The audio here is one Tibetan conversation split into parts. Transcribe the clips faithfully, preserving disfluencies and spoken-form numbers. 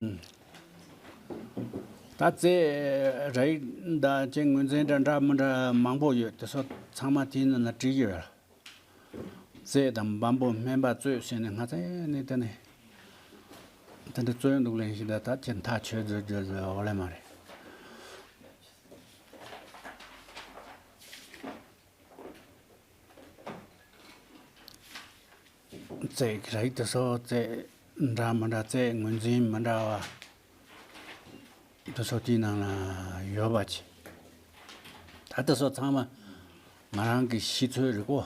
ད་རྩེད་རིགས་འདྲ་ཅིག་ངོས་འཛིན་འདྲ་འདྲ་མི་འདྲ་མང་པོ་ཡོད། དེ་ཚོ་ཚང་མ་དེའི་ནང་ན་བྲིས་ཡོད། རྩེད་དང་འབམ་པོ་སྨན་པ་རྩོད་ཟེར་ནས་ང་ཚོ་ནི་དེ་ནས་དེ་འདྲ་རྩོད་འདུག་ལེན་ཞིག་ད་ད་ཁྱེད་མཐའ་ཆོད་རྫོད་རྫོད་རྫོད་འོ་ལེ་མ་རེད། རྩེད་རིགས་དེ་ཚོ་རྩེད་འདྲ་མི་འདྲ་རྩེད་ངོས་འཛིན་མི་འདྲ་བ་དེ་ཚོ་དེའི་ནང་ལ་ཡོད་པ་ཅི། ད་དེ་ཚོ་ཚང་མ་ང་རང་གི་ཤེས་ཚོད་རེད་གོ།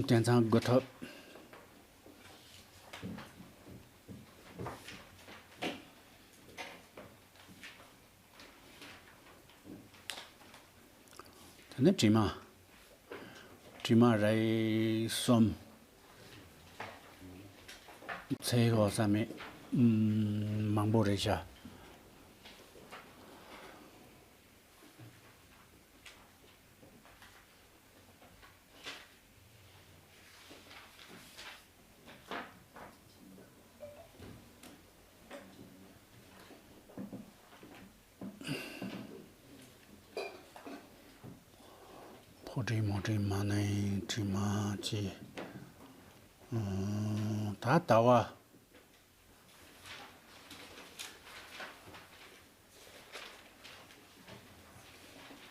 དེང་སང་དགོས་ཐོབ། དེ་ནས་དྲི་མ། དྲི་མ་རིགས་གསུམ། ཚེ་ཡི་འོ་ས་མེད། ཨུམ། མང་པོ་རེད་ཤག་ཕོ་དྲི་མོ་དྲི་མ་ནིང་དྲི་མ་ཅི། ཨུམ། ད་ཟླ་བ།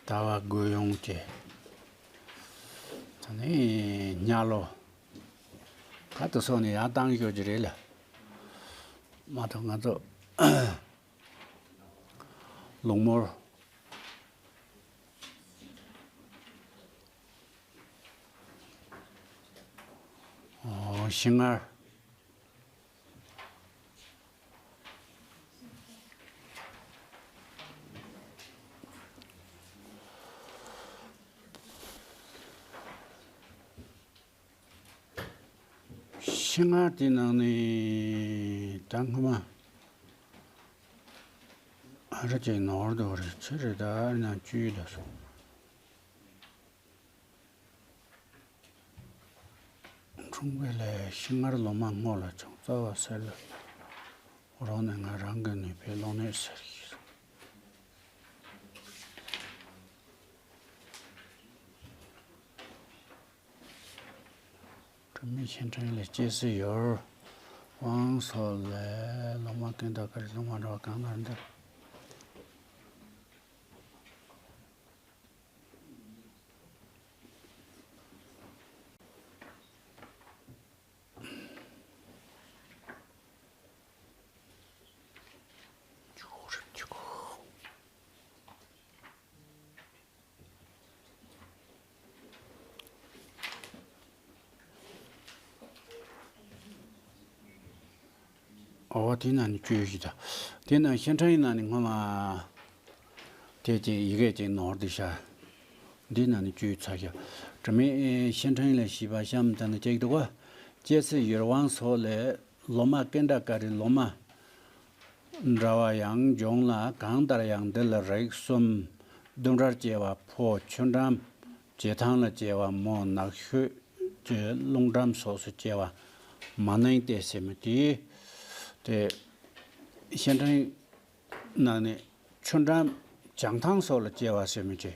ཟླ་བ་དགུ་ཡོང་གི། ད་ནི་ཉ་ལོ། ད་དེ་སོགས་ནི་ཡང་བཏང་ཤོག་གི་རེད་ལ། མ་གཏོགས་ང་ཚོ་ལོང་མོར། ཨོ། ཤིང་མངར། ཤིང་མངར་དེ་ནང་ནས་ད་སྔོན་མ་ཨ་ར་ཅིག་ནོར་འདུག་རེད། ཆི་རེད། ད་ཨ་ར་ནང་བཅུད་ལ་སོང་། འཁྲུངས་པའི་ལས་ཤིང་མངར་ལོ་མ་སྔོ་ལ་བྱུང་། རྩ་བ་སེར་ལ་རོ་ནས། ང་རང་གི་ནུས་པའི་གློག་ནས་ཟེར་གྱི། དྲི་མེད་ཤིང་ཕྲན་ལས་སྐྱེ་སྲིད་ཡོར་དབང་སོགས་ལས། ལོ་མ་ཀུན་ཏུ་ཀ་རི་ལོ་མ་འདྲ་བ་གང་ལྟར་འདིར། ཨོ། དེ་ན་ནི་བཅུ་བཞི་དང་། དེ་ན་ཤིང་ཕྲན་ཡིན་ན་ནི་སྔོན་མ། དེ་ཅིག་ཡི་གེ་ཅིག་ནོར་འདུག་ཤག་འདི་ན་ནི་བཅུ་ཚར་ཤག་དྲི་མེད་ཤིང་ཕྲན་ལས་བྱིས་པ་བྱམས་དང་ནི་གཅིག་འདུག་ག་སྐྱེ་སྲིད་ཡོར་དབང་སོགས་ལས། ལོ་མ་ཀུན་ཏུ་ཀ་རི་ལོ་མ་འདྲ་བ་ཡང་འབྱུང་ལ། གང་ལྟར་ཡང་འདི་ལ་རིགས་གསུམ། ལྡུམ་རར་སྐྱེ་བ་ཕོ་ཆུ་འགྲམ། བྱེ་ཐང་ལ་སྐྱེ་བ་མོ། ནགས་ཤོད་ཀྱི་རླུང་འགྲམ་སོགས་སུ་སྐྱེ་བ་མ་ནིང་སྟེ་ཟེར་མི་དེ། དེ་ཤིང་ཕྲན་ནང་ནས་ཆུ་འགྲམ་བྱང་ཐང་སོགས་ལ་སྐྱེ་བ་ཟེར་མི་ཅིག་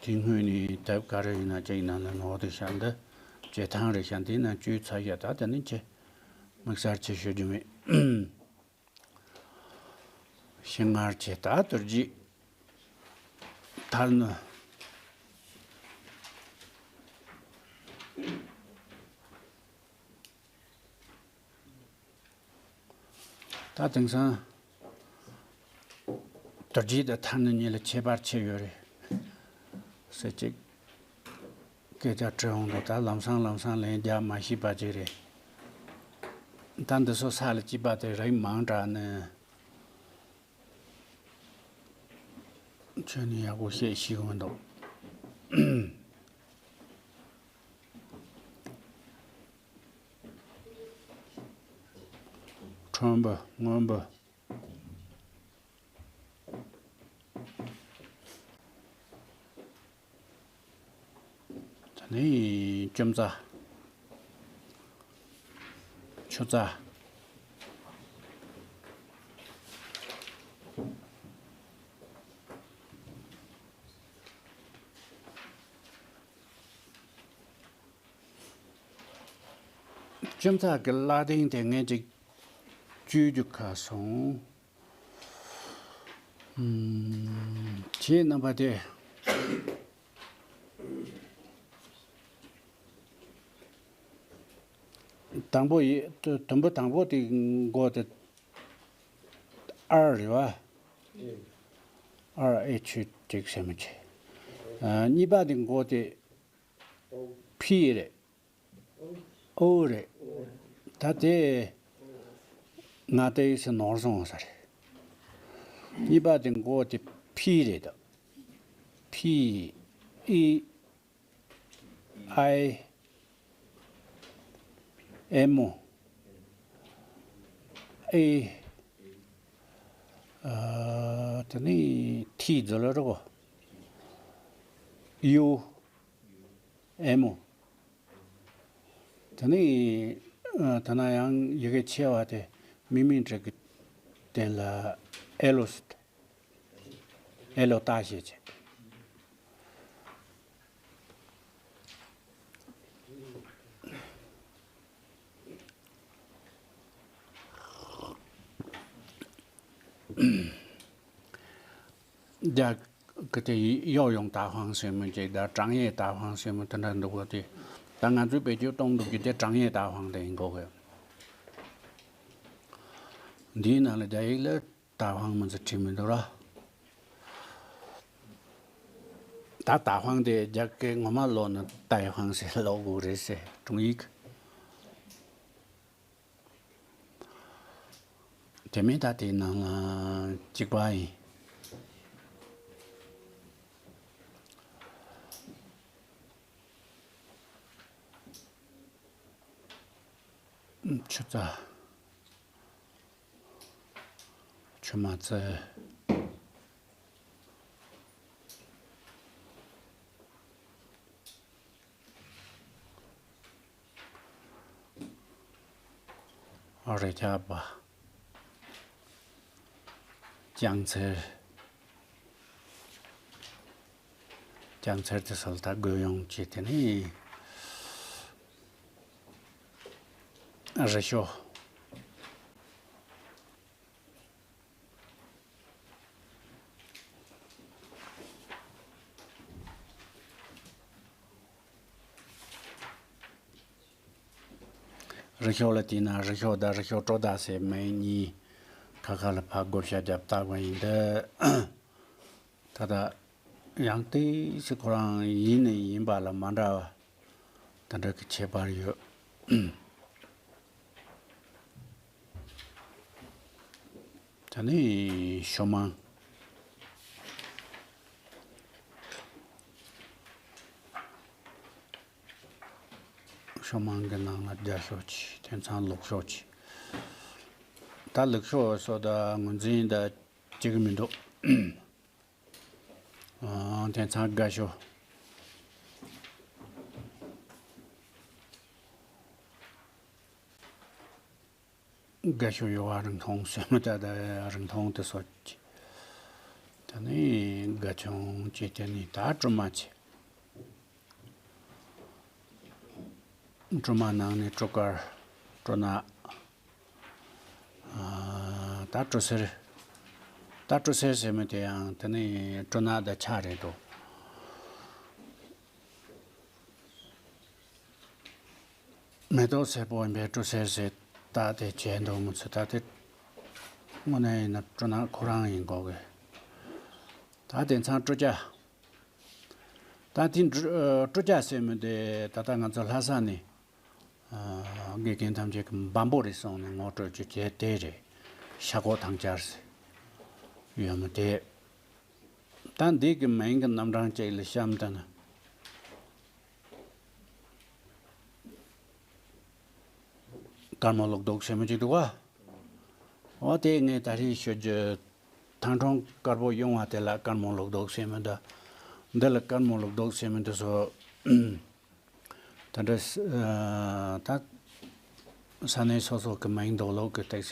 དེ་སྔོན་ནས་དེབ་ག་རེ་ཡིན་ན་ཅིག་ཡིན་ན་ལ་ནོར་འདུག་ཤག་འདི་བྱེ་ཐང་རེད་ཤག་འདི་ན་བཅུ་ཚར་ཤག་ད་དེ་ནི་ཅི་དམིགས་བསལ་ཅི་ཞུ་རྒྱུ་མེད། ཤིང་མངར་བྱས། ད་དུར་བརྗིད་ཐར་ནུ། ད་དེང་སང་དུར་བརྗིད་དང་ཐར་ནུ་གཉིས་ལ་ཁྱད་པར་ཆེ་ཡོད་རེད་ཟེར་ཅིག་སྐད་ཆ་དྲི་འོང་དུ། ད་ལམ་སང་ལམ་སང་ལན་རྒྱག་མ་ཤེས་པ་ཅིག་རེད། ད་འདི་ཚོ་ས་ལ་སྐྱིད་པ་དེ་རིགས་མང་དྲགས་ནས། ཁྱོད་ནི་ཡག་པོ་བཤད་ཤེས་ཀྱི་མི་འདུག་ཁྲོན་པོ་སྔོན་པོ། ད་ནི་ཅུམ་རྩ། ཆུ་ཚ། ཁྱིམ་ཚང་གི་བླ་དེང་དེ་ངས་ཅིག་བཅོས་རྒྱུ་ཁ་སོང་། ཁྱེད་རྣམ་པ་དེ། དང་པོ་ཡི་དུམ་བུ་དང་པོ་དེ་མགོ་དེ་ཨར་རེད་བ། ཨར་ཨེ་ཆུ་ཅིག་ཟེར་མི་ཆེ། གཉིས་པ་དེ་མགོ་དེ་ཕི་རེད། ཨོ་རེད། ད་དེ་ང་དེ་ཡིས་ནོར་སོང་ས་རེད། གཉིས་པ་དེ་མགོ་དེ་ཕི་རེད་དོ། ཕི་ཨི་ཨའི་ཨེ་མོ་ཨེ། ཨ་དེ་ནི་ཐི་ཛོ་ལ་རོ་ཡུ། ཨེ་མོ། དེ་ནི་ཨ་ད་ན་ཡང་ཡི་གེ་ཆེ་བ་དེ་མི་མིན་འགྲིག་གི། དེ་ལ་ཨེ་ལོ་སི་ཨེ་ལོ་ཏ་ཞེས་བྱས། རྒྱ་གི་དེ་གཡོག་ཡོང་ཏ་ཧང་ཟེར་མི་ཅིག་དང་ཀྲང་ཡེ་ཏ་ཧང་ཟེར་མི་དེ་འདྲ་འདུག་གོ། དེ་ད་ང་ཚོས་བེད་སྤྱོད་གཏོང་འདུག་གི་དེ་ཀྲང་ཡེ་ཏ་ཧང་དེ་ཡིན་གོ་གི། འདིའི་ནང་ལ་རྒྱ་ཡིག་ལ་ཏ་ཧང་མི་ཚེ་བྲིས་མི་འདུག་ར། ད་ཏ་ཧང་དེ་རྒྱ་སྐད་ངོ་མ་ཀློག་ན་ཏའི་ཧང་ཟེར་ཀློག་དགོས་རེད་ཟེར། ཀྲུང་ཡིག་དེ་མིན་ད་དེའི་ནང་ལ་གཅིག་པ་ཡིན། ཆུ་ཚ། ཆུ་མ་ཚ། རེ་ཆག་པ། ལྕང་ཚེར། ལྕང་ཚེར་དེ་སོལ་ད་དགོས་ཡོང་བྱས་དེ་ནི་རི་ཤོ། རི་ཤོ་ལ་བལྟས་ན་རི་ཤོ་དང་རི་ཤོ་ཀྲོ་དྷ་ཟེར་མི་གཉིས་ཁ་ཁ་ལ་ཕར་བགོ་བཤའ་རྒྱབ་བཏགས་པ་ཡིན་ཏེ། ད་ལྟ་ཡང་ཏོག་ཙམ་ཁོ་རང་ཡིན་ནི་ཡིན་པ་ལ་མ་འདྲ་བ་དེ་འདྲ་གི་ཁྱད་པར་ཡོད། ད་ནི་ཤོ་མང་། ཤོ་མང་གི་ནང་ལ་རྒྱ་ཤོ་ཆེ། དེང་སང་ལུག་ཤོ་ཆེ། ད་ལུག་ཤོ་སོགས་ད་ངོས་འཛིན་ད་བྱེད་ཀྱི་མི་འདུག་ཨ་དེང་སང་སྒ་ཤོ། སྒ་ཤོ་ཡོ་བ་རིང་ཐུང་ཟེར་མི་ད་ད་རིང་ཐུང་དེ་སོགས་ཀྱི། ད་ནི་སྒ་ཆུང་བྱས་དེ་ནི་ད་ཀྲུ་མ་ཆེ། ཀྲུ་མ་ནང་ནས་ཀྲུ་དཀར། ཀྲུ་ནག་ཨ་ད་ཀྲུ་སེར། ད་ཀྲུ་སེར་ཟེར་མི་དེ་ཡང་དེ་ནི་ཀྲུ་ནག་དང་ཆ་རེད་དོ། མེ་ཏོག་སེར་པོ་ཡིན་པའི་ཀྲུ་སེར་ཟེར་ད་དེ་བྱས་འདུག་མི་ཚོ་ད་དེ་དངོས་གནས་ཡིན་ན་ཀྲུ་ནག་ཁོ་རང་ཡིན་དགོས་གི། ད་དེང་སང་ཀྲུ་ཅ། ད་དེ་ཀྲུ་ཀྲུ་ཅ་ཟེར་མི་དེ་ད་ལྟ་ང་ཚོ་ལྷ་ས་ནས་ཨ་དགེ་རྒན་ཐམས་ཅད་ཀྱི་འབམ་པོ་རེ་སོང་ནས་ངོ་སྤྲོད་རྒྱུ་བྱས་དེ་རེད། ཤ་ཁོག་ཐང་སྦྱར་ཟེར་ཡོད་མི་དེ། ད་འདི་གི་མིང་གི་རྣམ་གྲངས་གཅིག་ལ་གཤམ་དུ་ན། དཀར་མོ་ལུག་རྡོག་ཟེར་མི་ཅིག་འདུག་ག་འོ་དེ་ངས་ད་རེས་ཤོད་རྒྱུ། ཐང་ཁྲོང་དཀར་པོ་གཡུང་བ་དེ་ལ་དཀར་མོ་ལུག་རྡོག་ཟེར་མི་འདུག་འདི་ལ་དཀར་མོ་ལུག་རྡོག་ཟེར་མི་འདུག་སོ། ད་འདྲ་ད་ ས་གནས་སོ་སོ་གི་མིང་འདོགས་ལུགས་ཀྱི་སྟེགས་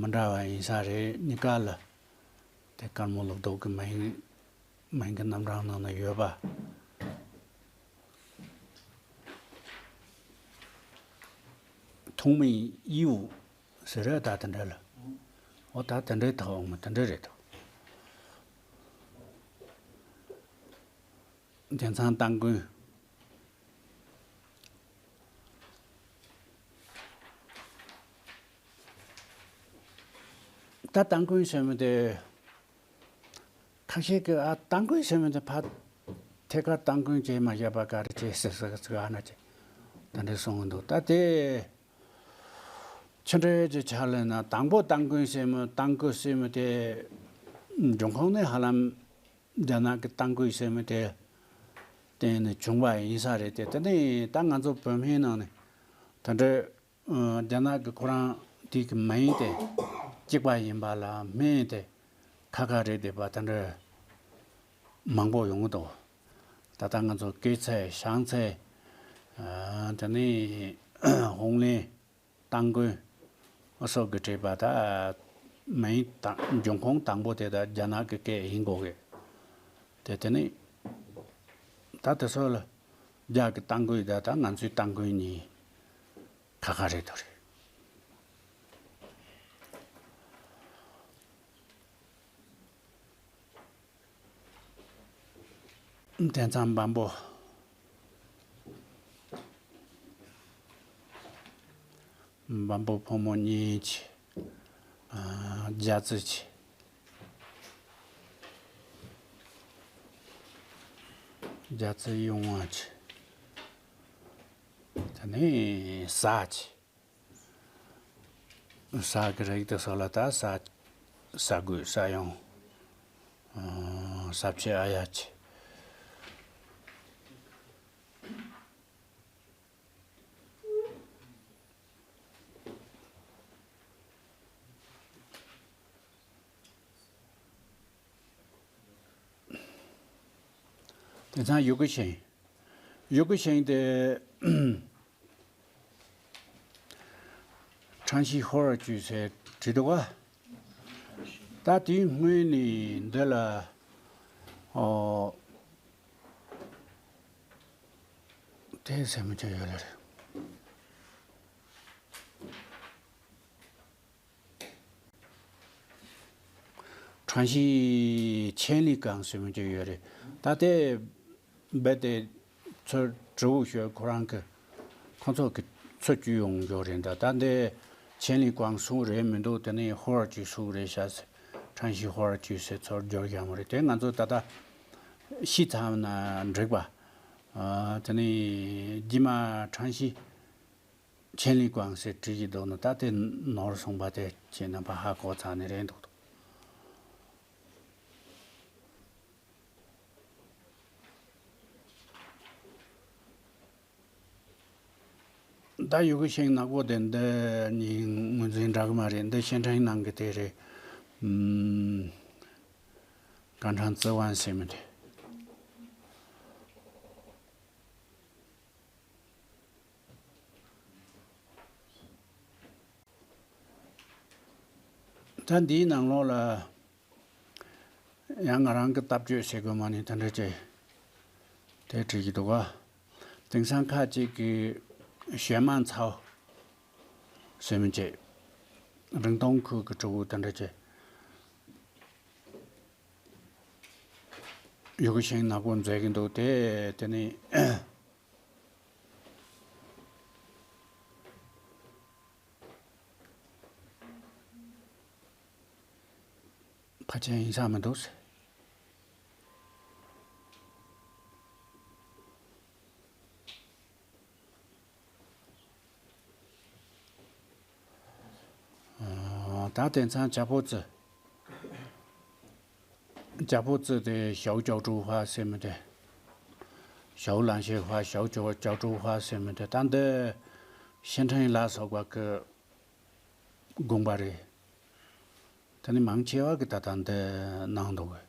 མི་འདྲ་བ་ཡིན་ས་རེད། གཉིས་ཀ་ལ་དེ་དཀར་མོ་ལུགས་ལྡོག་གི་མིང་མིང་གི་རྣམ་གྲངས་ནང་ན་ཡོད་པ། ཐུང་མིང་ཡིའུ་ཟེར་ར། ད་དེ་འདྲ་ལ། འོ་ད་དེ་འདྲའི་ཐག་འོང་མ་དེ་འདྲ་རེད་དོ། དེང་སང་སྟ་གོན། ད་སྟ་གོན་ཟེར་མི་དེ། ཁ་ཤས་ཀྱིས་ཨ་སྟ་གོན་ཟེར་མི་དེ་ཕ། ཐད་ཀར་སྟ་གོན་བྱས་མ་བཞག་པ་ག་རེ་བྱས་ཟེར་ཟེར་ཟེར་ཨ་ན་ཅིག་དེ་འདྲ་གསུང་གི་འདུག་ད་དེ། ཕྱི་འབྲེལ་གྱི་ཆ་ལ་ན་དང་པོ་སྟ་གོན་ཟེར་མི་སྟ་གོན་ཟེར་མི་དེ། འབྱུང་ཁུངས་ནི་ཧ་ལམ་རྒྱ་ནག་གི་སྟ་གོན་ཟེར་མི་དེ་བརྟེན་ནས་བྱུང་བ་ཡིན་ས་རེད་དེ། དེ་ནས་ད་ང་ཚོ་བོད་སྨན་ནང་ནས་དེ་འདྲའི་ཨ་རྒྱ་ནག་གི་ཁོ་རང་དེ་གི་མིང་དེ་གཅིག་པ་ཡིན་པ་ལ་སྨན་དེ་ཁ་ཁ་རེད་བསྡད་པ་དེ་འདྲ་མང་པོ་ཡོང་གི་འདུག་ད་ལྟ་ང་ཚོ་སྐེ་ཚེ་བྱང་ཚེ། ཨ་དེ་ནས་ཧོང་ལེན། སྟ་གོན་སོགས་ཀྱིས་བྲིས་པ་ད་མིང་དང་འབྱུང་ཁུངས་དང་པོ་དེ་ད་རྒྱ་ནག་གི་སྐད་ཡིན་དགོས་གི། དེ་དེ་ནས་ད་དེ་ཚོ་ལ་རྒྱ་གི་སྟ་གོན་ད་ད་ང་ཚོའི་སྟ་གོན་གཉིས་ཁ་ཁ་རེད་དོ་རེད། དེང་སང་འབའ་འབོ། འབའ་འབོ་ཕོ་མོ་གཉིས་ཀྱི། ཨ་རྒྱ་རྩི་གྱི། རྒྱ་རྩི་ཡོང་བ་གྱི། དེ་ནས་ཟ་གྱི། ཟ་གི་རིགས་དེ་ཚོ་ལ་ད་ཟ། ཟ་དགོས་ཟ་ཡོང་། ཨ་ཟ་བྱེད་ཨ་ཡ་བྱེད། དེང་སང་ཡུ་གུ་ཤིང་། ཡུ་གུ་ཤིང་དེ། ཁྲང་ཤི་ཧོར་ཅུས་ཟེར་བྲིས་འདུག་ག་ད་དེའི་སྔོན་ནས་འདི་ལ། ཨོ། དེ་ཟེར་མི་ཅི་ཡོད་ལ་རེད། ཁྲང་ཤི་ཆེན་ལི་ཀང་ཟེར་མི་ཅིག་ཡོད་རེད། ད་ལྟའི་རྦད་དེ་ཚུར་དྲི་བ་ཞུ་ཁོ་རང་གི་ཁོང་ཚོ་གི་ཚུར་བསྐྱུར་ཡོང་རྒྱུ་རེད། ད་ད་འདི་ཆེན་ལི་ཀང་སུ་རེད་མི་འདུག་དེ་ནས་ཧོར་ཅུས་སུ་རེད་ཤག་ཁྲང་ཤི་ཧོར་ཅུས་ཟེར་ཚུར་བསྒྱུར་བཞག་མ་རེད། དེ་ང་ཚོ་ད་ལྟ་ཤི་ཚར་ན་འགྲིག་པ། ཨ་དེ་ནས་རྗེས་མ་ཁྲང་ཤི། ཆེན་ལི་ཀང་ཟེར་བྲིས་ཀྱི་འདུག་ན་ད་དེ་ནོར་སོང་པ་དེ་ཁྱེད་རྣམ་པ་ཧ་གོ་ཚར་ནི་རེད་འདུག་ད་ཡུ་གུ་ཤིང་ནག་པོ་དེ་འདི་གཉིས་ངོས་འཛིན་འདྲ་གི་མ་རེད། འདི་ཤན་ཁྲིན་ནང་གི་དེ་རེད། ཨུམ། ཀན་ཁྲང་ཙི་ཝན་ཟེར་མི་དེ། ད་འདིའི་ནང་ལོགས་ལ་ཡང་ང་རང་གི་ལྟ་སྤྱོད་ཟེར་དགོས་མ་ནི་དེ་འདྲ་ཅིག་དེ་བྲིས་ཀྱི་འདུག་ག་དེང་སང་ཁ་ཅིག་གིས་ཞོན་མང་ཚའོ་ཟེར་མི་ཅིག་རིང་སྟོང་ཁུལ་གྱི་ཕྲུ་གུ་དེ་འདྲ་ཅིག་ཡུ་གུ་ཤིང་ནག་པོ་མཛད་ཀྱི་འདུག་དེ་དེ་ནི། ཕལ་ཆེར་ཡིན་ས་མི་འདུག་ཟེར། ཨ། ད་དེང་སང་ཇ་ཕོ་ཙི། ཇ་ཕོ་ཙི་དེ་ཞའོ་ཅའོ་ཀྲུའུ་ཧྭ་ཟེར་མི་དེ། ཞའོ་ལང་ཤེ་ཧྭ། ཞའོ་ཅའོ་ཅའོ་ཀྲུའུ་ཧྭ་ཟེར་མི་དེ། ད་འདི་ཤིན་ཁྲིན་ལ་སོགས་པ་གི་དགོངས་པ་རེད། ད་ནི་མང་ཆེ་བ་གི་ད་ལྟ་འདི་གནང་འདུག་གི།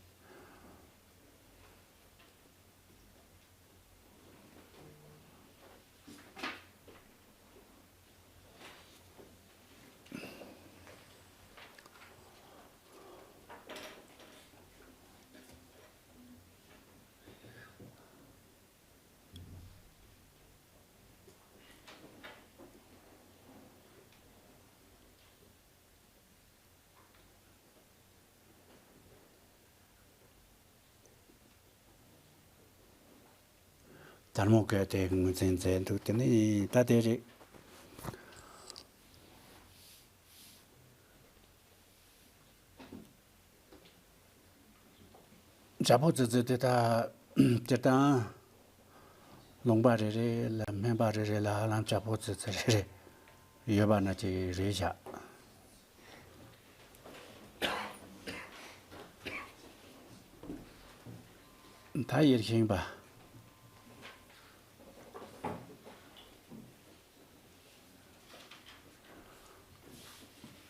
དར་མོ་བཀོད་དེ་ངོས་འཛིན་མཛད་འདུག་དེ་ནི་ད་དེ་རེད། བྱ་ཕོ་ཙི་ཙི་དེ་ད་སྤྱིར་བཏང་ལུང་པ་རེ་རེ་ལ་སྨན་པ་རེ་རེ་ལ་ཧ་ལམ་བྱ་ཕོ་ཙི་ཙི་རེ་རེ་ཡོད་པ་ན་ཅིག་རེད་བཞག་ད་ཡེར་ཤིང་པ།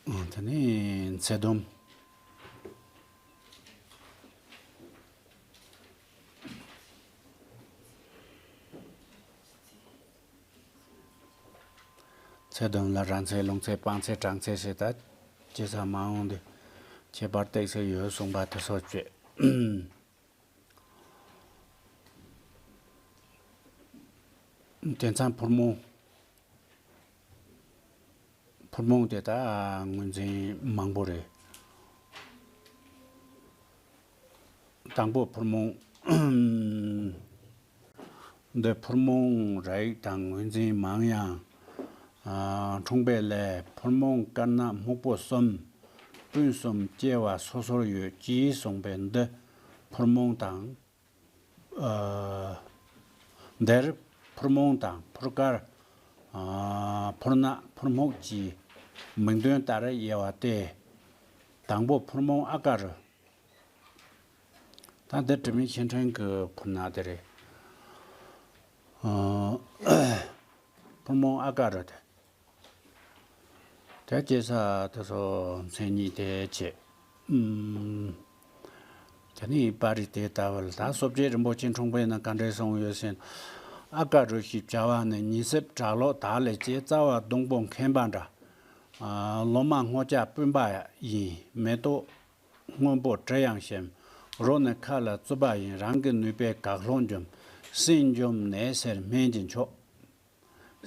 ཨ། དེ་ནས་ཚེ་སྡོམ། ཚེ་སྡོམ་ལ་ར་ཚེ་ལུང་ཚེ་སྤང་ཚེ་སྦྲང་ཚེ་ཟེར། ད་ཅི་ཙམ་མང་འོང་དུས་ཁྱད་པར་བཏེགས་ཚེ་ཡོད་གསུངས་པ་དེ་སོགས་བཅས། དེང་སང་ཕུར་མོང་། ཕུར་མོང་དེ་ད་ངོས་འཛིན་མང་པོ་རེད། དང་པོ་ཕུར་མོང་། འདི་ཕུར་མོང་རིགས་དང་ངོས་འཛིན་མང་ཡང་། ཨ། འཁྲུངས་པའི་ལས་ཕུར་མོང་དཀར་ནག་སྨུག་པོ་གསུམ། སྤུན་གསུམ་སྐྱེ་བ་སོ་སོར་ཡོད་ཅེས་གསུངས་པས་འདི་ཕུར་མོང་དང་། ཨ། འདིར་ཕུར་མོང་དང་ཕུར་དཀར། ཨ། ཕུར་ནག་ཕུར་སྨུག་ཅེས་མིང་དོན་ལྟར་དབྱེ་བ་སྟེ། དང་པོ་ཕུར་མོང་ཨ་ཀ་རུ། ད་འདི་དྲི་མེད་ཤིང་ཕྲན་གྱི་ཕུར་ནག་དེ་རེད། ཨ། ཕུར་མོང་ཨ་ཀ་རུ་དེ། དེ་སྐྱེ་ས་དེ་ཚོ་མཚན་ཉིད་དེ་བྱེད། ཨུམ། དེ་ནས་པར་རིས་དེ་ལྟ་བུ་ལ། ད་གསོ་དཔྱད་རིན་པོ་ཆེ་འཁྲུངས་པའི་ནང་ག་འདྲས་གསུངས་ཡོད་ཟེར་ན། ཨ་ཀ་རུ་ཞེས་བྱ་བ་ནི་ཉི་ཟེར་གྲྭ་ལོག་དག་ལས་སྐྱེས། རྩ་བ་ཟླུམ་པོ་མཁན་པ་འདྲ། ཨ། ལོ་མ་སྔོ་སྐྱ་སྤུན་པ་ཡིན། མེ་ཏོག་སྔོན་པོ་དྲི་ཡང་ཞིམ། རོ་ནི་ཁ་ལ་རྩུབ་པ་ཡིན། རང་གི་ནུས་པས་གག་ལྷོག་འཇོམས། སྲིན་འཇོམས་ནད་སེལ་སྨན་གྱི་མཆོག།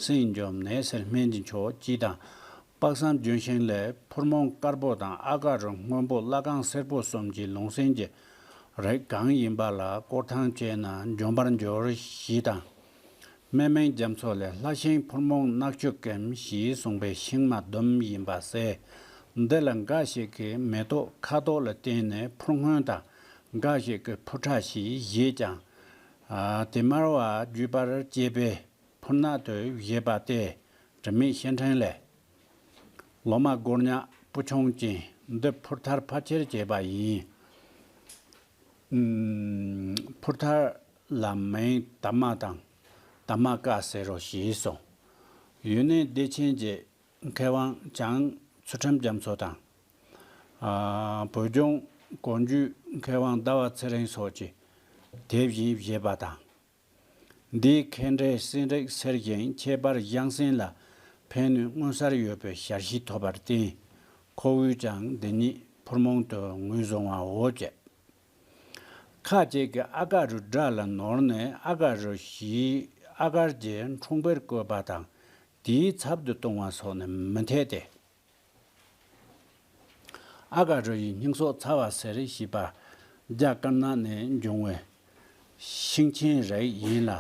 སྲིན་འཇོམས་ནད་སེལ་སྨན་གྱི་མཆོག་ཅེས་དང་། དཔག་བསམ་ལྗོན་ཤིང་ལས་ཕུར་མོང་དཀར་པོ་དང་ཨ་ཀ་རུ་སྔོན་པོ་གླ་རྐང་སེར་པོ་གསུམ་གྱི་ལུང་ཟིན་གྱི་རིགས་གང་ཡིན་པ་ལ་སྐོར་ཐང་བཅད་ན་འཇོམས་པར་འགྱུར་ཞེས་དང་། སྨན་མིང་རྒྱ་མཚོ་ལས་ལྷ་ཤིང་ཕུར་མོང་ནག་ཆུ་ཀེམ་ཞེས་གསུངས་པའི་ཤིང་མ་བདུན་ཡིན་པ་གསལ། འདི་ལ་འགའ་ཞིག་གིས་མེ་ཏོག་ཁ་དོག་ལ་བརྟེན་ནས་ཕུར་སྔོན་དང་། འགའ་ཞིག་གིས་ཕུར་ཁྲ་ཞེས་བཞེད་ཀྱང་། ཨ། དེ་དམར་བ་བརྒྱུད་པར་བྱེད་པས་ཕུར་ནག་ཏུ་བཞེད་པ་སྟེ། དྲི་མེད་ཤིང་ཕྲན་ལས། ལོ་མ་སྒོར་ཉག་སྤུ་ཆུང་ཅན། འདི་ཕུར་ཐར་ཕལ་ཆེར་བྱེད་པ་ཡིན། ཨུམ། ཕུར་ཐར་ལ་མིང་དར་མ་དང་། དར་མ་ཀ་ཟེར་རོ་ཞེས་གསུངས། ཡུན་ནན་བདེ་ཆེན་གྱི་མཁས་དབང་བྱང་ཚུལ་ཁྲིམས་རྒྱ་མཚོ་དང་། ཨ། བོད་ལྗོངས་གོ་འཇུའི་མཁས་དབང་ཟླ་བ་ཚེ་རིང་སོགས་ཀྱིས་དེ་བཞིན་བཞེད་པ་དང་། འདིའི་ཁེངས་དྲེགས་སྲིན་རིགས་སེལ་ཞིང་ཁྱད་པར་གཞང་སྲིན་ལ་ཕན་ནུས་མངོན་གསལ་ཡོད་པའི་ཞལ་བཞེས་ཐོབ་པར་བརྟེན། ཁོ་བོས་ཀྱང་འདི་ཉིད་ཕུར་མོང་དུ་ངོས་བཟུང་བའོ་ཅེས། ཁ་ཅིག་གིས་ཨ་ཀ་རུ་སྒྲ་ལ་ནོར་ནས་ཨ་ཀ་རུ་ཞེས་ཨ་གར་གྱི་འཁྲུངས་དཔེར་བཀོད་པ་དང་། དེའི་ཚབ་ཏུ་བཏུང་བ་སོགས་ནི་མི་འཐད་དེ། ཨ་ཀ་རུ་ཡི་སྙིང་སོགས་ཚ་བ་སེར་ཞེས་པ་རྒྱ་དཀར་ནག་ནས་འབྱུང་བའི་ཤིང་ཆེན་རིགས་ཡིན་ལ།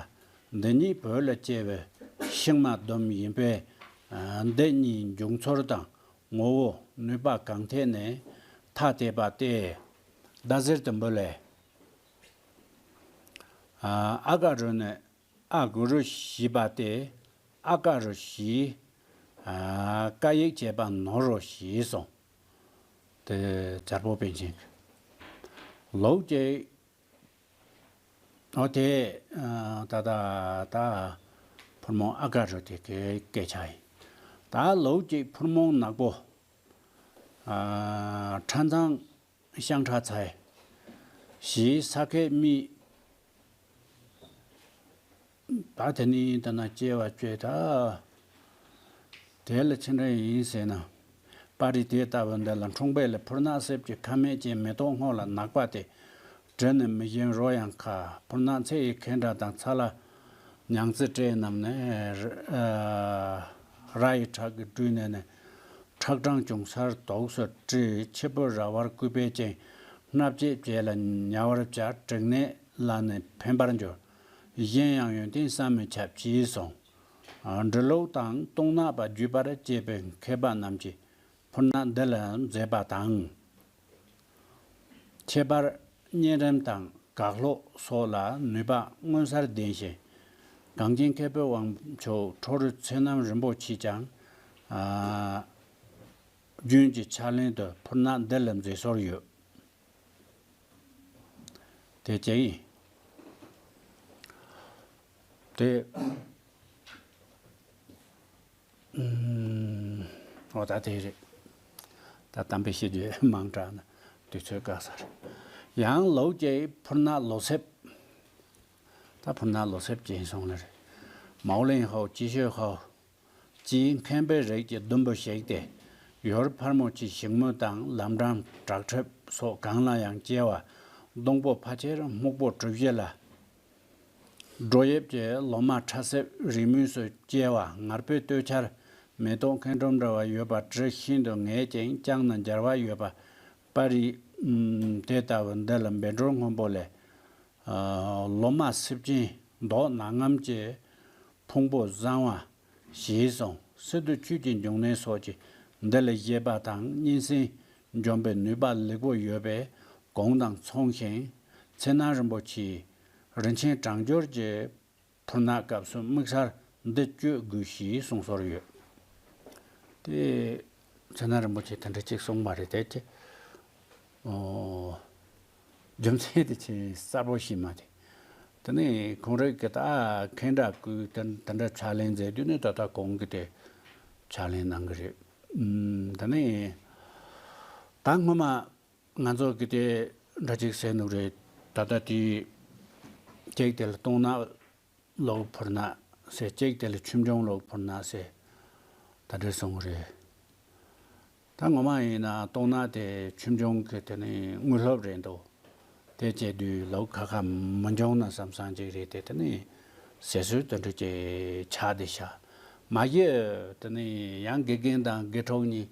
འདི་ཉིད་བོད་ལ་སྐྱེ་བའི་ཤིང་མ་བདུན་ཡིན་པས། འདི་གཉིས་འབྱུང་ཚུལ་དང་ངོ་བོ་ནུས་པ་གང་ཐད་ནས་ཐ་དད་པ་སྟེ། ཟླ་ཟེར་དུམ་བུ་ལས། ཨ་ཀ་རུ་ནི། ཨ་གུ་རུ་ཞེས་པ་སྟེ། ཨ་ཀ་རུ་ཞེས། ཨ། ཀ་ཡིག་བཅས་པ་ནོར་རོ་ཞེས་གསུངས། དེ་བྱར་པོ་པཎ་ཆེན་གྱི། ལོག་ཅིག་ཨོ་དེ། ཨ། ད་ད་ད་ཕུར་མོང་ཨ་ཀ་རུ་དེ་གའི་སྐད་ཆ་ཡིན། ད་ལོག་ཅིག་ཕུར་མོང་ནག་པོ། ཨ། ཁྲ་མཚང་། ཤང་ཁྲ་ཚལ། ཞེས་ས་ཁའི་མི། ད་དེ་ནི་ད་ན་སྐྱེ་བ་སྐྱེ་ད། དེ་ལ་ཅི་འདྲ་ཡིན་ཟེར་ན། པར་རིས་དེ་ལྟ་བུ་འདི་ལ་འཁྲུངས་པའི་ལས་ཕུར་ནག་གསེབ་ཀྱི་ཁ་མེད་ཅན་མེ་ཏོག་སྔོ་ལ་ནག་པ་སྟེ། དྲི་ནི་མི་ཞིམ་རོ་ཡང་ཁ། ཕུར་ནག་ཚེ་ཡི་ཁེངས་དྲེགས་དང་ཚ་ལ་མྱང་རྩི་སྤྲས་རྣམས་ནི། ཨ། ར་ཡི་ཁྲག་གིས་བཀྲུས་ནས་ནི། ཁྲག་གྲང་བྱུང་སར་དོགས་སུ་བཀྲུས། ཕྱི་ཕུད་ར་བར་སྐུད་པས་བཅིངས། སྣབས་ཀྱི་བཅད་ལ་ཉ་བར་བྱ། དྲེག་ནད་ལ་ནི་ཕན་པར་འགྱུར། གཞན་ཡང་ཡོན་ཏན་བསམ་མི་ཁྱབ་ཅེས་གསུངས། འབྲི་ཀློག་དང་གཏོང་ནག་པ་བརྒྱུད་པར་བཅས་པའི་མཁས་པ་རྣམས་ཀྱིས་ཕུར་ནག་འདི་ལ་མཛེས་པ་དང་། ཁྱད་པར་གཉན་རིམས་དང་གག་ལྷོག་སོགས་ལ་ནུས་པ་མངོན་གསལ་ལྡན་ཞིང་། གངས་ཅན་མཁས་པའི་དབང་ཕྱུག་ཁྲོ་རུ་ཚེ་རྣམ་རིན་པོ་ཆེས་ཀྱང་། ཨ། རྒྱུན་གྱི་ཕྱག་ལེན་དུ་ཕུར་ནག་འདི་ལ་མཛེས་སོར་ཡོད། དེ་ཅི་ཡིན། དེ། ཨུམ། འོ་ད་དེ་རེད། ད་གཏམ་དཔེ་བཤད་རྒྱུ་མང་དྲགས་ན་དུས་ཚོད་བཀག་ས་རེད། ཡང་ལའོ་ཙེའི་ཕུར་ནག་ལོ་ཚེབ། ད་ཕུར་ནག་ལོ་ཚེབ་ཅེས་གསུངས་ལེ་རེད། མའོ་ལིན་ཧའོ་ཅི་ཤོད་ཧའོ། ཅིའི་མཁན་པོའི་རིགས་ཀྱི་ལྡུམ་བུ་ཞིག་སྟེ། ཡུལ་ཕལ་མོ་ཆེའི་ཞིང་རྨོ་དང་ལམ་འགྲམ་བྲག་ཁྲིབ་སོགས་གང་ལ་ཡང་སྐྱེ་བ། སྡོང་པོ་ཕལ་ཆེར་སྨུག་པོ་གྲུ་བཞི་ལ། སྒྲོ་དབྱིབས་ཀྱི་ལོ་མ་ཁྲ་སེར་རིང་མོས་སུ་སྐྱེ་བ། ངར་པོའི་སྟོད་ཆར་མེ་ཏོག་མཁན་སྒྲོམ་འདྲ་བ་ཡོད་པ། དྲི་ཤིན་ཏུ་ངད་ཅིང་བཅང་ན་འབྱར་བ་ཡོད་པ། པར་རིས་དེ་ལྟ་བུ་འདི་ལ་བཻ་ཌཱུར་སྔོན་པོ་ལས། ལོ་མ་སེར་ཅན་མདོག་ནག་ངམ་གྱི་ཕུང་པོ་བཟང་བ་ཞེས་གསུངས། སི་ཏུ་ཆོས་ཀྱི་འབྱུང་གནས་སོགས་ཀྱིས་འདི་ལ་བཞེད་པ་དང་། སྙན་སེང་འཇོམས་པའི་ནུས་པ་ལེགས་པོ་ཡོད་པས་གོང་དང་མཚུངས་ཤིང་། ཚེ་རྣམ་རིན་པོ་ཆེའི་རིན་ཆེན་གྲང་སྦྱོར་གྱི་ཕུར་ནག་སྐབས་སུ་དམིགས་བསལ་འདི་སྤྱོད་དགོས་ཞེས་གསུངས་སོར་ཡོད། དེ་ཚེ་རྣམ་རིན་པོ་ཆེ་དེ་འདྲ་ཅིག་གསུངས་པ་རེད་དེ་ཅི། ཨོ། རྒྱུ་མཚན་དེ་ཆེས་གསལ་པོ་ཞིག་མ་རེད། དེ་ནས་ཁོང་རང་གིས་ད་ཁེངས་དྲེགས་བསྐུལ་དེ་འདྲ་ཕྱག་ལེན་མཛད་དུས་ནི་ད་ལྟ་གོང་གི་དེ་ཕྱག་ལེན་གནང་གི་རེད། ཨུམ། དེ་ནས་ད་སྔོན་མ་ང་ཚོ་གིས་དེ་འདྲ་ཅིག་ཟེར་ནུག་རེད། ད་ལྟ་དེ་གཅིག་དེ་ལ་གཏོང་ནག་ལོ་ཕུར་ནག་ཟེར། གཅིག་དེ་ལ་ཆོས་འབྱུང་ལོ་ཕུར་ནག་ཟེར། ད་འདྲ་གསུངས་རེད། ད་ངོ་མ་ཡིན་ན་གཏོང་ནག་དེ་ཆོས་འབྱུང་གི་དེ་ནི་དངོས་སློབ་རེད་འདུག་དེ་བྱས་དུས་ལོ་ཁ་ཁ་མི་འབྱུང་ན་བསམ་བསམ་ཅིག་རེད་དེ། དེ་ནི་ཟེར་སྲོལ་དེ་འདྲ་ཅིག་ཆགས་བསྡད་ཤག་མ་གཞི་དེ་ནི་ཡང་དགེ་རྒན་དང་དགེ་ཕྲུག་གཉིས།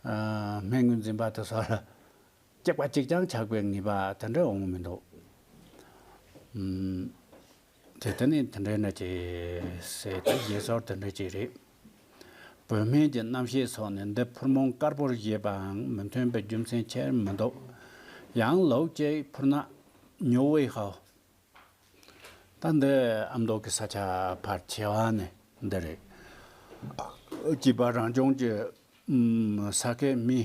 ཨ། སྨན་ངོས་འཛིན་པ་དེ་ཚོ་ལ་གཅིག་པ་གཅིག་རྐྱང་ཆགས་པའི་ངེས་པ་དེ་འདྲ་འོང་མི་འདུག་ཨུམ། དེ་ལྟ་ནི་དེ་འདྲའི་འདྲ་ཅིག་ཟེར་ཏེ་བཞེད་སྲོལ་དེ་འདྲ་ཅིག་རེད། བོད་སྨན་གྱི་རྣམ་བཤད་སོགས་ནས་འདི་ཕུར་མོང་དཀར་པོར་བཞེད་པའང་མི་མཐུན་པའི་རྒྱུ་མཚན་ཆེར་མི་འདུག་ཡང་ལའོ་ཙེའི་ཕུར་ནག་ཉོ་བའི་ཧའོ། ད་འདི་ཨ་མདོ་གི་ས་ཆ་ཕལ་ཆེ་བ་ནི་འདི་རེད། སྐྱིད་པ་རང་བྱུང་གི་ས་ཁའི་མི་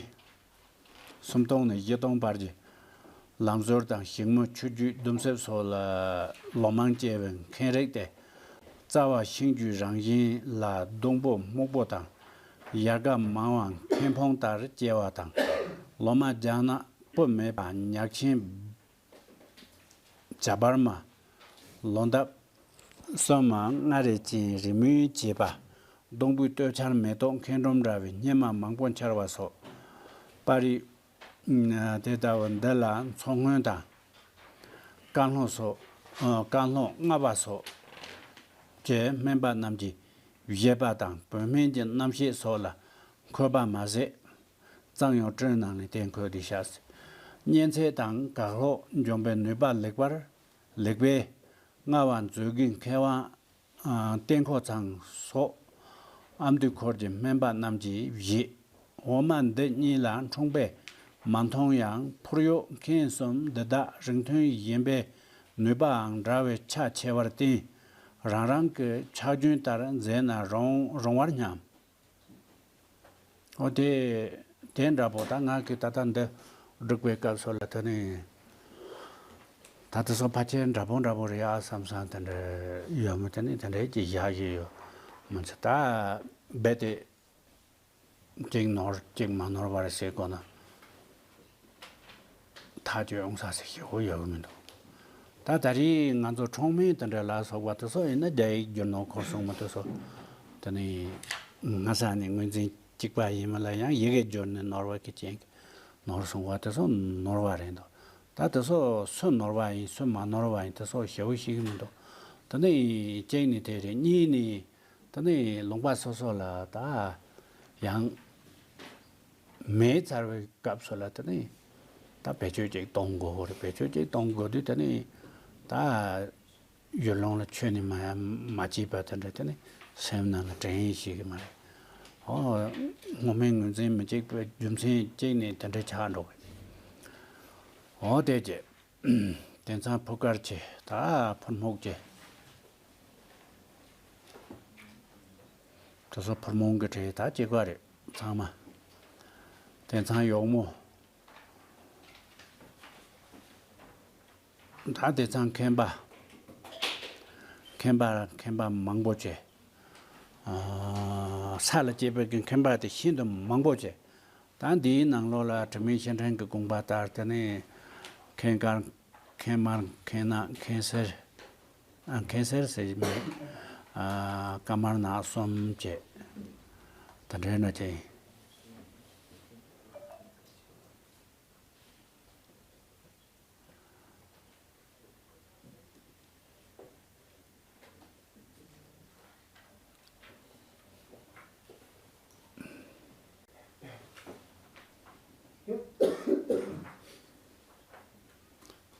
སུམ་སྟོང་ནས་བཞི་སྟོང་བར་གྱི་ལམ་ཟུར་དང་ཞིང་རྨོ་ཆུ་རྒྱུད་ལྡུམ་སེབ་སོགས་ལ་ལོ་མང་སྐྱེ་བའི་མཁན་རིགས་ཏེ། རྩ་བ་ཤིང་རྒྱུད་རང་བཞིན་ལ་སྡོང་པོ་སྨུག་པོ་དང་ཡལ་ག་མང་བ་མཁན་ཕུང་ལྟར་སྐྱེ་བ་དང་། ལོ་མ་རྒྱང་ནག་སྤུ་མེད་པ་ཉག་ཆེན་བྱ་འབར་མ། ལོ་འདབ་གསུམ་མ་ལྔ་རེ་ཅན་རི་མོའི་བྱེད་པ། སྡོང་པོའི་སྟོད་ཆར་མེ་ཏོག་མཁན་སྒྲོམ་འདྲ་བའི་སྙེ་མ་མང་པོ་འཆར་བ་སོགས། པར་རིས་དེ་ལྟ་བུ་འདི་ལ་མཚོ་སྔོན་དང་། བཀའ་ལྷོ་སོགས། བཀའ་ལྷོ་རྔ་བ་སོགས་ཀྱི་སྨན་པ་རྣམས་ཀྱིས་བཞེད་པ་དང་བོད་སྨན་གྱི་རྣམ་བཤད་སོགས་ལ་འཁོད་པ་མ་ཟད། གཙང་ཡང་སྤྲུལ་ནང་ནས་གཏན་འཁོད་དེ་བཞག་སྙན་ཚད་དང་གག་ལྷོག་འཇོམས་པའི་ནུས་པ་ལེགས་པར་ལེགས་པས། རྔ་བ་མཛོད་དགེ་མཁས་དབང་། ཨ། བསྟན་ཁོག་ཚང་སོགས་ཨ་མདོའི་འཁོར་གྱི་སྨན་པ་རྣམས་ཀྱིས་བཞེད། འོ་མ་འདི་གཉིས་ལ་འཁྲུངས་པས་མ་མཐོང་ཡང་། ཕུར་གཡོག་མཁན་གསུམ་འདི་དག་རིགས་མཐུན་ཡིན་པས། ནུས་པའང་འདྲ་བའི་ཆ་ཆེ་བར་བརྟེན། རང་རང་གི་ཆག་རྒྱུན་ལྟར་མཛད་ན་རུང་རུང་བར་སྙམ། འོ་དེ། དེ་འདྲ་པོ་ད་ང་གིས་ད་ལྟ་འདི་སྒྲིག་པའི་སྐབས་སུ་ལ་དེ་ནི། ད་དེ་ཚོ་ཕལ་ཆེར་འདྲ་པོ་འདྲ་པོ་རེད་ཨ་བསམ་བསམ་དེ་འདྲ་ཡོད་མོད། དེ་ནི་དེ་འདྲའི་ཅིག་བཞག་བཞིན་ཡོད་མི་ཚེ་ད་རྦད་དེ། གཅིག་ནོར་གཅིག་མ་ནོར་བ་རེད་ཟེར་དགོས་ན། ཐག་གཅོད་ཡོང་ས་ཟེར་ཞེ་པོ་ཡོད་གི་མི་འདུག་ད་ད་རེས་ང་ཚོ་ཁྲོང་སྨན་དེ་འདྲ་ལ་སོགས་པ་དེ་ཚོ་ཡིན་ན་རྒྱ་ཡིག་བསྒྱུར་ནོར་འཁོར་སོང་མ་དེ་ཚོ། དེ་ནི་སྔ་ས་ནས་ངོས་འཛིན་གཅིག་པ་ཡིན་མིན་ལ་ཡང་ཡི་གེ་བསྒྱུར་ནས་ནོར་བ་གི་རྐྱེན་གྱིས་ནོར་སོང་བ་དེ་ཚོ་ནོར་བ་རེད་འདུག་ད་དེ་ཚོ་སུ་ནོར་བ་ཡིན་སུ་མ་ནོར་བ་ཡིན་དེ་ཚོ་ཞེ་པོ་ཤེས་གི་མི་འདུག་དེ་ནི་གཅིག་ནི་དེ་རེད། གཉིས་ནི། དེ་ནས་ལུང་པ་སོ་སོ་ལ་ད་ཡང་མེ་ཚར་བའི་སྐབས་སུ་ལ་དེ་ནས་ད་བེད་སྤྱོད་ཅིག་གཏོང་དགོས་རེད། བེད་སྤྱོད་ཅིག་གཏོང་དགོས་དུས་དེ་ནས་ད་ ཡུལ་ལུང་ལ་ཆོས་ནི་མ་མ་བྱས་པ་དེ་འདྲ་དེ་ནི་སེམས་ནང་ལ་དྲན་ཡས་ཤེས་ཀྱི་མ་རེད། ཨོ། ངོ་མའི་ངོས་འཛིན་མི་བྱེད་པའི་རྒྱུ་མཚན་གཅིག་ནི་དེ་འདྲ་ཆགས་འགྲོ་གི། ཨོ་དེ་རྗེས། དེང་སང་ཕུ་དཀར་ཆེ་ད་ཕུར་སྨུག་ཆེ། དེ་ཚོ་ཕུར་སྨུག་གི་གྲས་ད་གཅིག་པ་རེད་ཚང་མ། དེང་སང་གཡོག་མོ། ད་དེང་སང་མཁན་པ། མཁན་པ་མཁན་པ་མང་པོ་བྱས། ཨ། ས་ལ་སྐྱེས་པའི་གི་མཁན་པ་དེ་ཤིན་ཏུ་མང་པོ་བྱས། ད་འདིའི་ནང་ལོགས་ལ་དྲི་མེད་ཤེར་ཕྲེང་གི་དགོངས་པ་ལྟར་དེ་ནས་མཁན་དཀར། མཁན་དམར། མཁན་ནག། མཁན་སེར། ཨ། མཁན་སེར་ཟེར་གྱི་མེད། ཨ། དཀར་དམར་ནག་གསུམ་བྱས། དེ་འདྲའི་ནང་བྱས་ཡིན།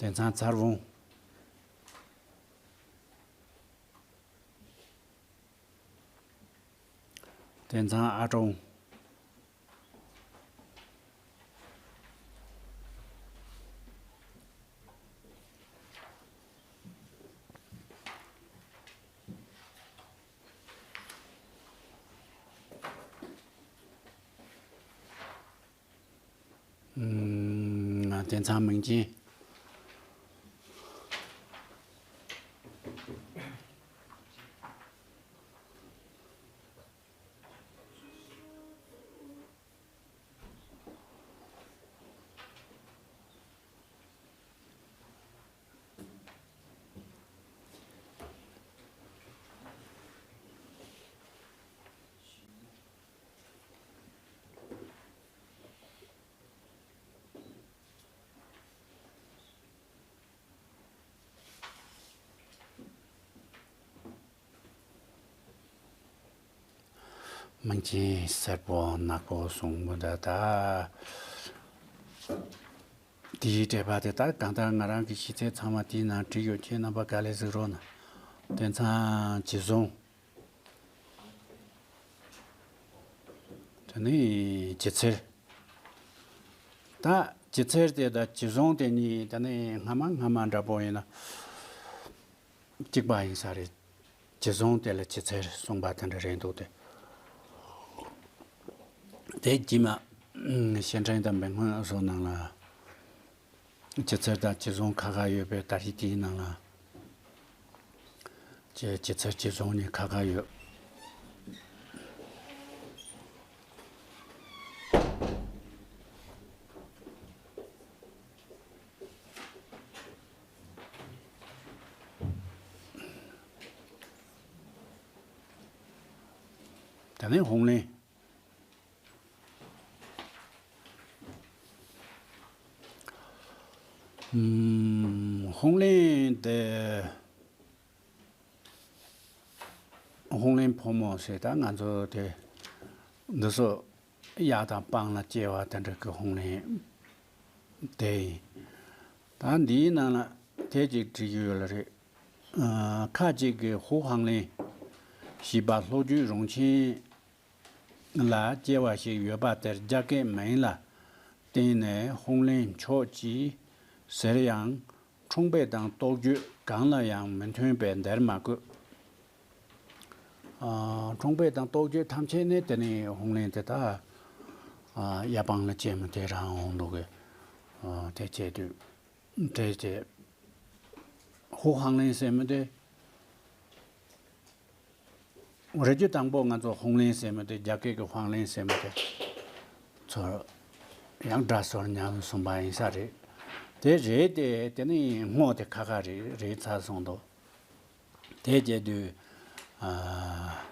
དེང་སང་ཚར་བུང་། དེང་སང་ཨ་ཀྲོང་། ཨུམ། དེང་སང་མིང་ཅན། མིང་ཅན་སེར་པོ་ནག་པོ་ཟུང་པོ་འདྲ་ད། དེའི་འགྲེལ་པ་དེ་ད་གང་ལྟར་ང་རང་གི་ཤེས་ཚད་ཚང་མ་དེའི་ནང་བྲིས་ཡོད། ཁྱེད་རྣམ་པ་ག་ལེར་གཟིགས་རོགས་གནང་། དེང་སང་ཅི་བཟུང་། དེ་ནས་ཇི་ཚེར། ད་ཇི་ཚེར་དེ་དང་ཇི་བཟུང་དེ་གཉིས་དེ་ནས་སྔ་མ་སྔ་མ་འདྲ་པོ་ཡིན་ན་གཅིག་པ་ཡིན་ས་རེད། ཇི་བཟུང་དེ་ལ་ཇི་ཚེར་གསུངས་པ་དེ་འདྲ་རེད་འདུག་སྟེ། དེ་རྗེས་མ་ཤེར་ཕྲེང་དང་མན་ངག་སོགས་ནང་ལ། ཇི་ཚེར་དང་ཇི་བཟུང་ཁ་ཁ་ཡོད་པས་ད་རེས་དེའི་ནང་ལ་ཇི་ཇི་ཚེར་ཇི་བཟུང་གཉིས་ཁ་ཁ་ཡོད། ད་ནི་ཧོང་ལེན། ཧོང་ལེན་དེ། ཧོང་ལེན་ཕོ་མོ་ཟེར་ད་ང་ཚོ་དེ་འདི་ཚོ་གཡག་དང་སྤང་ལ་སྐྱེ་བ་དེ་འདྲ་གི་ཧོང་ལེན་དེ་ཡིན། ད་འདིའི་ནང་ལ་དེ་ཅིག་བྲིས་ཡོད་ལ་རེད། ཁ་ཅིག་གིས་ཧུའུ་ཧང་ལེན་ཞེས་པ་ལྷོ་རྒྱུད་རོང་ཆེན་ལ་སྐྱེ་བ་ཞིག་ཡོད་པ་དེར་རྒྱ་སྐད་མིང་ལ་བརྟེན་ནས་ཧོང་ལེན་མཆོག་ཅེས་ཟེར་ཡང་། འཁྲུངས་དཔེ་དང་རྟོགས་བརྗོད་གང་ལ་ཡང་མི་མཐུན་པས་འདིར་མ་བཀོད། ཨ། འཁྲུངས་དཔེ་དང་རྟོགས་བརྗོད་ཐམས་ཅད་ནི་དེ་ནི་ཧོང་ལེན་དེ་དག་ཨ། གཡའ་སྤང་ལ་སྐྱེས་མི་དེ་རང་འོང་འདུག་གི། ཨ། དེ་བྱས་དུས་དེ་བྱས་ཧུའུ་ཧང་ལེན་ཟེར་མི་དེ། རེ་རྒྱུ་དང་པོ་ང་ཚོ་ཧོང་ལེན་ཟེར་མི་དེ་རྒྱ་སྐད་ཀྱི་ཧོང་ལེན་ཟེར་མི་དེ་ཚོར་ཡང་སྒྲ་ཟོར་ཉམས་སོང་པ་ཡིན་ས་རེད། དེ་རེད་དེ་དེ་ནི་སྔོ་དེ་ཁ་ཁ་རེད་རེད་ཚར་སོང་འདུག་དེ་བྱས་དུས་ཨ།